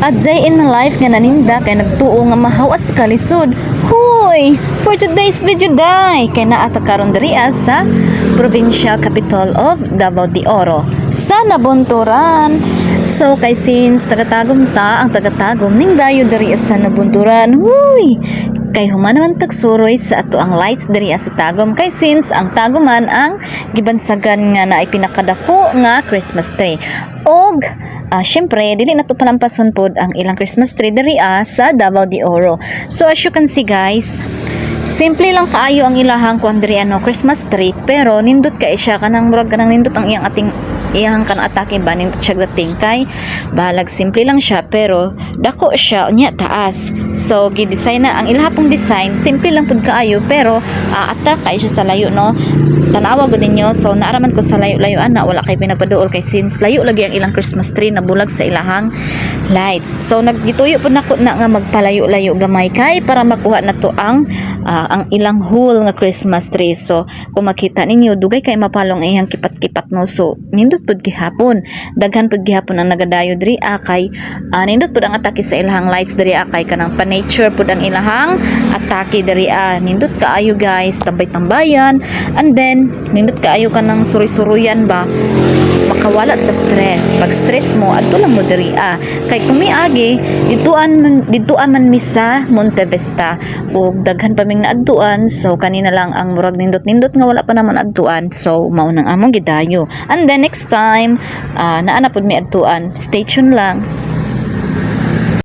A day in my life nga naninda kay nagtuo nga mahawas sa kalisod. Huy! For today's video day, kay naa ta karon diri sa provincial capital of Davao de Oro, sa Nabunturan. So kay since tagatagom ta, ang tagatagom ning dayo diri sa Nabunturan. Huy! Kay human naman tagsuroy sa ato ang lights diri sa Tagum, kay since ang Tagum man ang gibansagan nga naay pinakadako nga Christmas tree. Og syempre dili na to palampason pod ang ilang Christmas tree diri sa Davao de Oro. So as you can see, guys, simple lang kaayo ang ilahang kuan diri ano, Christmas tree, pero nindot kay siya, kanang murag kanang nindot ang iyang ating iyang kanang atake ba, nindot siya dating kay bahalag simple lang siya pero dako siya unya taas. So gi-design na ang ilaha pong design, simple lang pud kaayo pero attract kay siya sa layo, no? Tanawa gud ninyo. So naaraman ko sa layo-layo ana, wala kay pinapaduol kay since layo lagi ang ilang Christmas tree na bulag sa ilahang lights. So naggituyo pud nako na nga magpalayo-layo gamay kay para makuha na to ang ilang whole nga Christmas tree. So kung makita ninyo, dugay kay mapalong iyang kipat-kipat, no? So nindot pud gihapon, daghan pud gihapon ang nagadayo diri kay nindot pud ang atake sa ilahang lights diri kay kanang pa nature pud ang ilahang atake diri. Nindot kaayo, guys, tambay-tambayan, and then nindot kaayo kanang suroy-suroyan ba, makawala sa stress. Pag stress mo, adto lang mo diri kay kung miagi dituan man mi sa Monte Vista ug daghan pa ming naadtuan. So kanina lang ang murag nindot-nindot nga wala pa naman adtuan, so mao nang among gidayo. And then next time naa na pud mi adtuan. Stay tuned lang.